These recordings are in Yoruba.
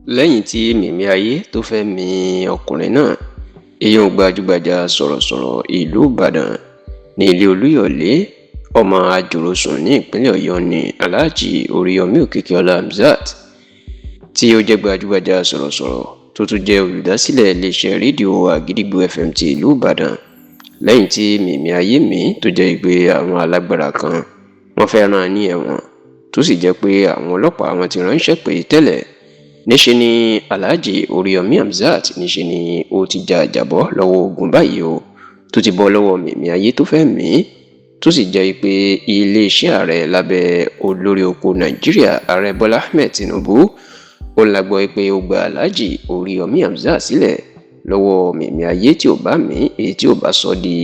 Lẹ́yìn tí mẹ̀mí ayé tó fẹ́ẹ́ mi ọkùnrin náà, èèyàn gbajúgbajà sọ̀rọ̀sọ̀rọ̀ ìlú Ìbàdàn ní ilé Olúyọ̀lé, ọmọ àjọrọ̀sùn ní ìpínlẹ̀ Ọ̀yọ́ ní Aláàjì Oríyọmí Òkìkíọlá Hamzat, tí ó jẹ́ gbajúgbajà sọ̀rọ̀sọ̀rọ̀ tó tún jẹ́ olùdásílẹ̀ iléeṣẹ́ rédíò Àgídìgbò FM ti ìlú Ìbàdàn. Lẹ́yìn tí mẹ̀mí ayé mi tó jẹ́ pé àwọn alágbára kan wọ́n fẹ́ rán ní ẹ̀wọ̀n, tó sì jẹ́ pé àwọn ọlọ́pàá wọn ti ránṣẹ́ pé tẹ́lẹ̀, níṣẹ́ ni Alhaji Oríyọmí Hamzat níṣẹ́ ni ó ti já àjàbọ́ lọ́wọ́ ogun báyìí o, tó ti bọ́ lọ́wọ́ mẹ̀mí ayé tó fẹ́ mí, tó sì jẹ́ pé iléeṣẹ́ ààrẹ lábẹ́ olórí oko Nàìjíríà, Ààrẹ Bọ́lá Ahmed Tinubu, ó la gbọ́ pé ó gba Alhaji Oríyọmí Hamzat sílẹ̀ lọ́wọ́ mẹ̀mí ayé tí ò bá mí, èyí tí ò bá sọ di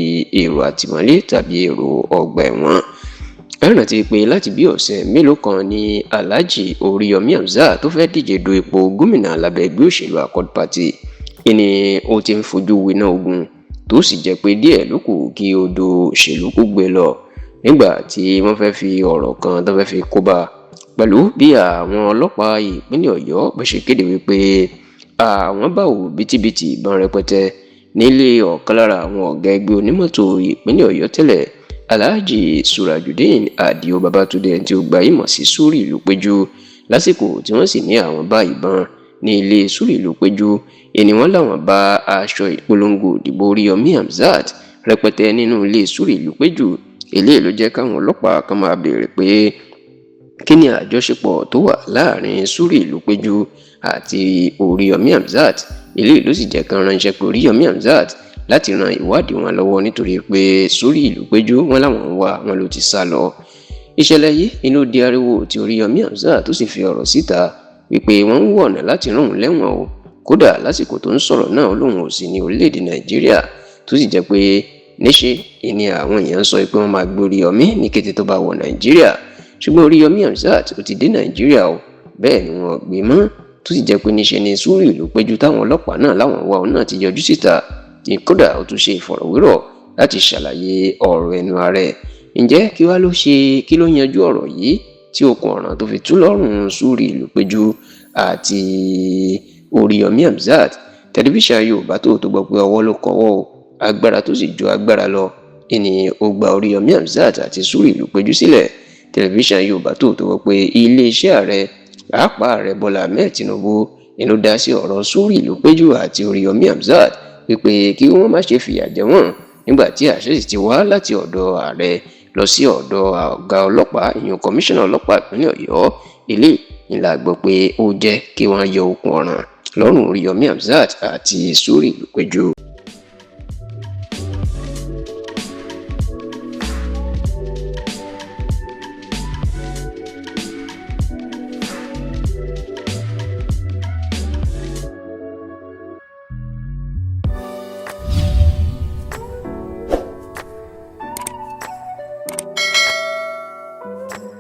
èrò àtìmọ́lé tàbí èrò ọgbà ẹ̀wọ̀n. Ẹ rántí pé láti bí ọ̀sẹ̀ mélòó kan ní Alhaji Oríyọmí Hamzat tó fẹ́ díje du ipò gómìnà lábẹ́ ẹgbẹ́ òṣèlú Accord Party ni ó ti ń fojú winá ogun, tó sì jẹ́ pé díẹ̀ ló kù kí odò òṣèlú kó gbé lọ nígbà tí wọ́n fẹ́ fi ọ̀rọ̀ kan tó fẹ́ fi kó bá, pẹ̀lú bí àwọn ọlọ́pàá ìpínlẹ̀ Ọ̀yọ́ bó ṣe kéde wípé àwọn bá òbítíbitì ìbọn rẹpẹtẹ nílé ọ̀kan lára àwọn ọ̀gá ẹgbẹ́ onímọ́tò ìpínlẹ̀ Ọ̀yọ́ tẹ́lẹ̀, Alhaji Surajudeen Adio Babatunde, tí ó gba ìmọ̀ sí Súrì Ìlúpéjú. Lásìkò tí wọ́n sì ní àwọn bá ìbọn ní ilé Súrì Ìlúpéjú ẹni, wọ́n làwọn bá aṣọ ìpolongo ìdìbò Oríyọmí Hamzat rẹpẹtẹ nínú ilé Súrì Ìlúpéjú. Eléyìí ló jẹ́ káwọn ọlọ́pàá kan máa béèrè pé kí ni àjọṣepọ̀ tó wà láàrin Súrì Ìlúpéjú àti Oríyọmí Hamzat. Eléyìí ló sì jẹ́ kán ránṣẹ́ pé Oríyọmí Hamzat láti ran ìwádìí wọn lọ́wọ́, nítorí pé Súrì Ìlúpéjú wọn làwọn ń wá wọn ló ti sá lọ. Ìṣẹ̀lẹ̀ yìí inú di ariwo tí Oríyọmí Hamzat tó sì fi ọ̀rọ̀ síta wípé wọ́n ń wọ̀nà láti rán òun lẹ́wọ̀n o. Kódà lásìkò tó ń sọ̀rọ̀ náà, ó lóun ò sí ní orílẹ̀-èdè Nàìjíríà, tó sì jẹ́ pé níṣe ìní àwọn èèyàn sọ pé wọ́n máa gbé Oríyọmí ní kété tó bá wọ Nàìjíríà. Ṣùgbọ́n Oríyọmí Hamzat ó ti dé Nàìjíríà o, bẹ́ẹ̀ ni wọ́n gbé mọ́, tó sì jẹ́ pé níṣe ni Súrì Ìlúpéjú táwọn ọlọ́pàá náà láwọn wá òun náà ti yọjú síta. Kódà ó tún ṣe ìfọ̀rọ̀wérọ̀ láti ṣàlàyé ọ̀rọ̀ ẹnu ara ẹ̀. Ǹjẹ́ kí wá ló ṣe, kí ló yanjú ọ̀rọ̀ yìí tí okùn ọ̀ràn tó fi tú lọ́rùn Súrì Ìlúpéjú àti Oríyọmí Hamzat? Tẹlifíṣàn Yorùbá tó gbọ́ pé ọwọ́ ló kọ́wọ́ o, agbára tó sì ju agbára lọ ìní ó gba Oríyọmí Hamzat àti Súrì Ìlúpéjú sílẹ̀. Tẹlifíṣàn Yorùbá tó gbọ́ pé iléeṣẹ́ ààrẹ, pàápàá Ààrẹ Bọ́lá Ahmed Tinubu, ni ló dá sí ọ̀rọ̀ Súrì Ìlúpéjú àti Oríyọmí Hamzat wípé kí wọ́n má ṣe fìyà jẹ wọ́n, nígbà tí àṣẹ sì ti wá láti ọ̀dọ̀ ààrẹ lọ sí ọ̀dọ̀ ọ̀gá ọlọ́pàá, ìyẹn kọmíṣánná ọlọ́pàá ìpínlẹ̀ Ọ̀yọ́. Eléyìí ni la gbọ́ pé ó jẹ́ kí wọ́n yọ okùn ọ̀ràn lọ́rùn Oríyọmí Hamzat àti Súrì Ìlúpéjú.